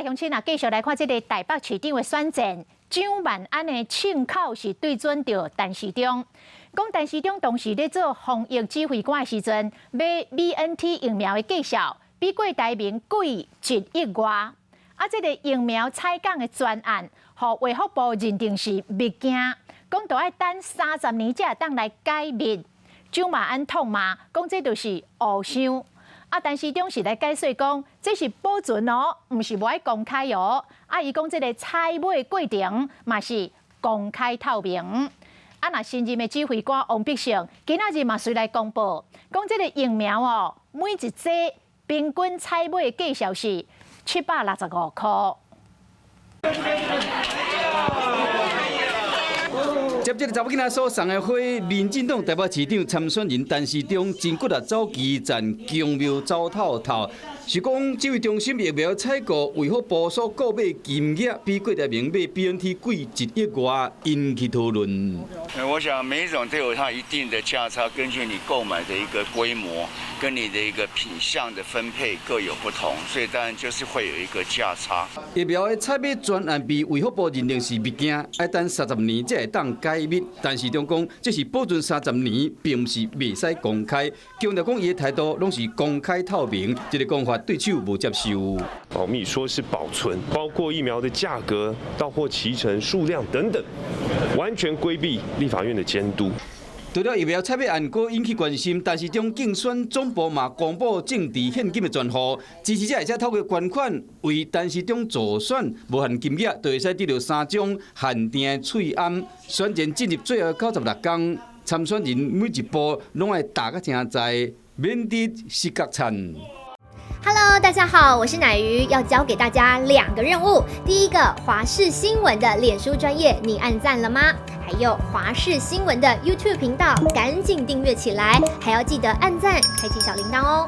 來鄉親啊，繼續來看這个台北市長的選戰，蔣萬安的槍口是對準著陳時中，講陳時中當時咧做防疫指揮官的時陣，買 BNT 疫苗的價數比郭台銘貴1億外。啊，這个疫苗採購的專案，予衛福部認定是密件，講著愛等30年才會當來解密。蔣萬安痛罵，講這就是烏想。啊，陳時中是來解說講，這是保存哦，毋是無愛公開哦。啊，伊講這个採買過程嘛是公開透明。啊，若新任的指揮官王必勝今仔日嘛隨來公布，講這个疫苗哦，每一劑平均採買價數是765塊。接這个查某囡仔所送的花，民進黨台北市長參選人陳時中真骨力走基層，強廟走透透，是講指揮中心疫苗採購，衛福部所購買金額比郭台銘買 BNT 貴1億外，引起討論。我想每一種都有它一定的價差，根據你購買的一個規模跟你的一個品項的分配各有不同，所以當然就是會有一個價差。疫苗的採買專案被衛福部認定是密件，愛等三十年才會當解密。陳時中講，這是保存三十年，並毋是袂使公開。強調講伊的態度攏是公開透明，這个講法對手無接受。保密說是保存，包括疫苗的價格、到貨期程、數量等等，完全規避立法院的監督。除了疫苗採買案，閣引起關心，陳時中競選總部嘛公布政治獻金的專戶，支持者會使透過捐款為陳時中助選，無限金額就會使得著三張限定的喙罨。選戰進入最後96天，參選人每一步攏愛踏甲誠在，免得死角田。 Hello，大家好，我是乃瑜，要交給大家兩個任務。第一個，華視新聞的臉書專頁，你按讚了嗎？還有華視新聞的 YouTube 頻道，趕緊訂閱起來，還要記得按讚，開啟小鈴鐺哦。